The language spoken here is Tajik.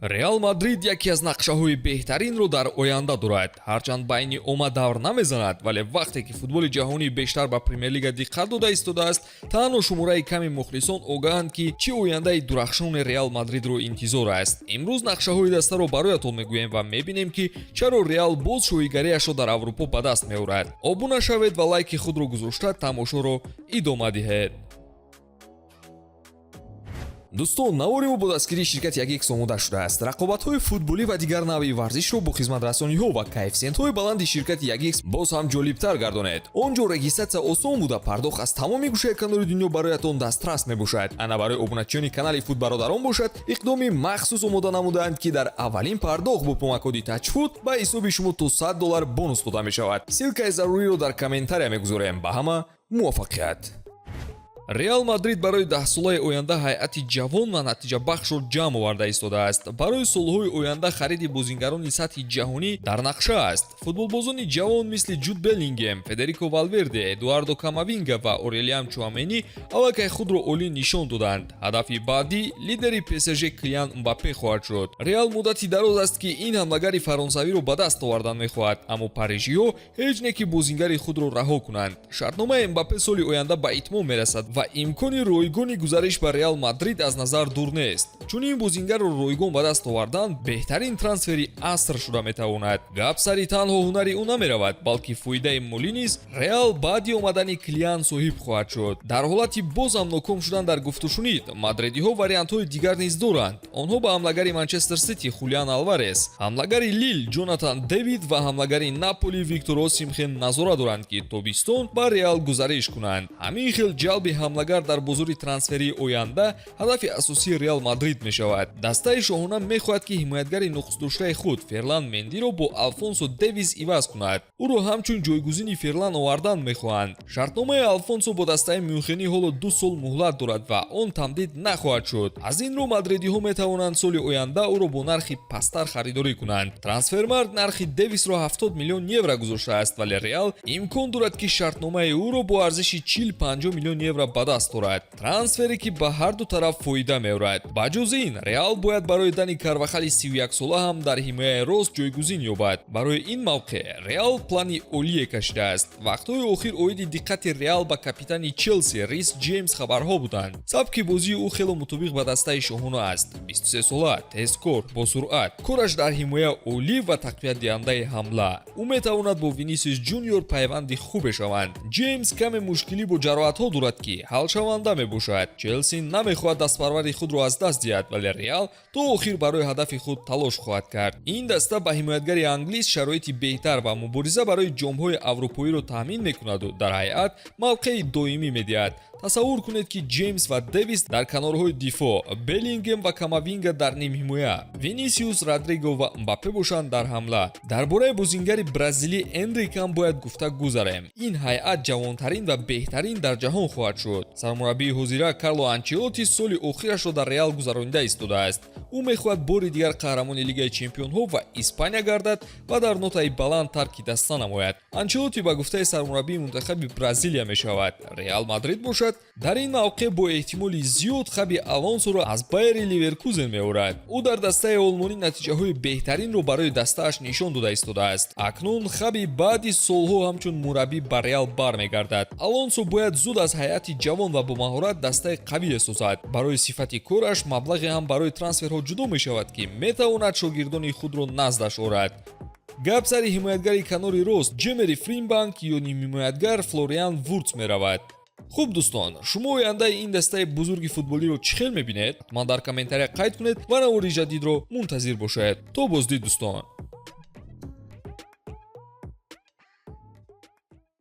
Реал Мадрид яке аз нақшаҳои беҳтаринро дар оянда дорад. Ҳарчанд байни омма давр намезанад, вале вақте ки футболи ҷаҳонӣ бештар ба Премер-лига диққат дода истодааст, танҳо шумораи ками мухлисон огаҳанд, ки чӣ ояндаи дурахшони Реал Мадридро интизор аст. Имрӯз нақшаҳои дастаро бароятон мегӯем ва мебинем, ки чаро Реал боз шоҳигариашро дар Аврупо ба даст меорад. Обуна шавед ва лайки худро гузошта, тамошоро идома диҳед. Дӯстон, навори мо бо дастгирии ширкати Ягикс омода шудааст. Рақобатҳои футболӣ ва дигар навъи варзишро бо хизматрасониҳо ва коэффисиентҳои баланди ширкати Ягикс боз ҳам ҷолибтар гардонед. Он ҷо регистрация осон буда, пардохт аз тамоми гӯшаи канори дунё бароятон дастрас мебошад. Ана, барои обуначиёни канали Футбародарон бошад, иқдоми махсус омода намудаанд, ки дар аввалин пардохт бо промокоди Тачфут ба ҳисоби шумо то 100 доллар бонус дода мешавад. Ссылкаи заруриро дар комментария мегузорем. Ба ҳама муваффақият! Реал Мадрид барои 10-солаи оянда ҳайати ҷавон ва натиҷабахшро ҷамъ оварда истодааст. Барои солҳои оянда хариди бозингарони сатҳи ҷаҳонӣ дар нақша аст. Футболбозони ҷавон мисли Ҷуд Беллингем, Федерико Валверде, Эдуардо Камавинга ва Орелиан Чуамени аллакай худро олӣ нишон доданд. Ҳадафи баъдӣ лидери ПСЖ Килиан Мбаппе хоҳад шуд. Реал муддати дароз аст, ки ин ҳамлагари фаронсавиро ба даст овардан мехоҳад, аммо парижиҳо ҳеҷ не ки бозингари худро раҳо кунанд. Шартномаи Мбаппе соли оянда ба итмом мерасад ва имкони ройгони гузариш ба Реал Мадрид аз назар дур нест. Чунин бозингарро ройгон ба даст овардан беҳтарин трансфери аср шуда метавонад. Гап сари танҳо ҳунари ӯ намеравад, балки фоидаи молӣ низ Реал баъди омадани Килиан соҳиб хоҳад шуд. Дар ҳолати бозам ноком шудан дар гуфтушунид, мадридиҳо вариантҳои дигар низ доранд. Онҳо ба ҳамлагари Манчестер Сити Хулиан Алварес, ҳамлагари Лил Ҷонатан Дэвид ва ҳамлагари Наполи Виктор Осимхен назора доранд, ки тобистон ба Реал гузариш кунанд. Ҳамин хел ҷалби ҳамлагар дар бозори трансферии оянда ҳадафи асосии Реал Мадрид мешавад. Дастаи шоҳона мехоҳад, ки ҳимоятгари нуқсдоштаи худ Ферлан Мендиро бо Алфонсо Дэвис иваз кунад. Ӯро ҳамчун ҷойгузини Ферлан овардан мехоҳанд. Шартномаи Алфонсо бо дастаи Мюнхенӣ ҳоло 2 сол муҳлат дорад ва он тамдид нахоҳад шуд. Аз ин рӯ мадридиҳо метавонанд соли оянда ӯро бо нархи пасттар харидорӣ кунанд. Трансфермаркт нархи Дэвисро 70 миллион евро гузоштааст, вале Реал имкон дорад, ки шартномаи ӯро бо арзиши 40-50 миллион евро ба даст орад, трансфере ки ба ҳарду тараф фоида меорад. Ба ҷуз ин, Реал бояд барои Дани Карвахали 31-сола ҳам дар ҳимояи рост ҷойгузин ёбад. Барои ин мавқеъ Реал плани олие кашидааст. Вақтҳои охир оиди диққати Реал ба капитани Челси Рис Ҷеймс хабарҳо буданд. Сабки бозии ӯ хело мутобиқ ба дастаи шоҳона аст: 23-сола, тезкор, босуръат, кораш дар ҳимоя олӣ ва тақвиятдиҳандаи ҳамла. Ӯ метавонад бо Винисиус Ҷуниор пайванди хубе шаванд. Ҷеймс каме мушкилӣ бо ҷароҳатҳо дорад, ки ҳалшаванда мебошад. Челси намехоҳад дастпарвари худро аз даст диҳад, вале Реал то охир барои ҳадафи худ талош хоҳад кард. Ин даста ба ҳимоятгари англис шароити беҳтар ва мубориза барои ҷомҳои аврупоиро таъмин мекунаду дар ҳайат мавқеи доимӣ медиҳад. Тасаввур кунед, ки Ҷеймс ва Дэвис дар канорҳои дифоъ, Беллингем ва Камавинга дар нимҳимоя, Винисиус, Родриго ва Мбаппе бошанд дар ҳамла. Дар бораи бозингари бразилӣ Эндрик ҳам бояд гуфта гузарем. Ин ҳайат ҷавонтарин ва беҳтарин дар ҷаҳон хоҳад шуд. Сармураббии ҳозира Карло Анчелотти соли охирашро дар Реал гузаронида истодааст. Ӯ мехоҳад бори дигар қаҳрамони Лигаи чемпионҳо ва Испания гардад ва дар нотаи баланд тарки даста намояд. Анчелотти ба гуфтаи сармураббии мунтахаби Бразилия мешавад. Реал Мадрид бошад, дар ин мавқеъ бо эҳтимоли зиёд Хаби Алонсоро аз Байери Ливеркузен меорад. Ӯ дар дастаи олмонӣ натиҷаҳои беҳтаринро барои дастааш нишон дода истодааст. Акнун Хаби баъди солҳо ҳамчун мураббӣ ба Реал бармегардад. Алонсо бояд зуд аз ҳайати ҷавон ва бомаҳорат дастаи қавие созад. Барои сифати кораш маблағе ҳам барои трансферҳо ҷудо мешавад, ки метавонад шогирдони худро наздаш орад. Гап сари ҳимоятгари канори рост Ҷемери Фримпонг ё нимҳимоятгар Флориан Вурц меравад. Хуб, дӯстон, шумо ояндаи ин дастаи бузурги футболиро чӣ хел мебинед? Ҳатман дар комментария қайд кунед ва навори ҷадидро мунтазир бошед. То боздид, дӯстон.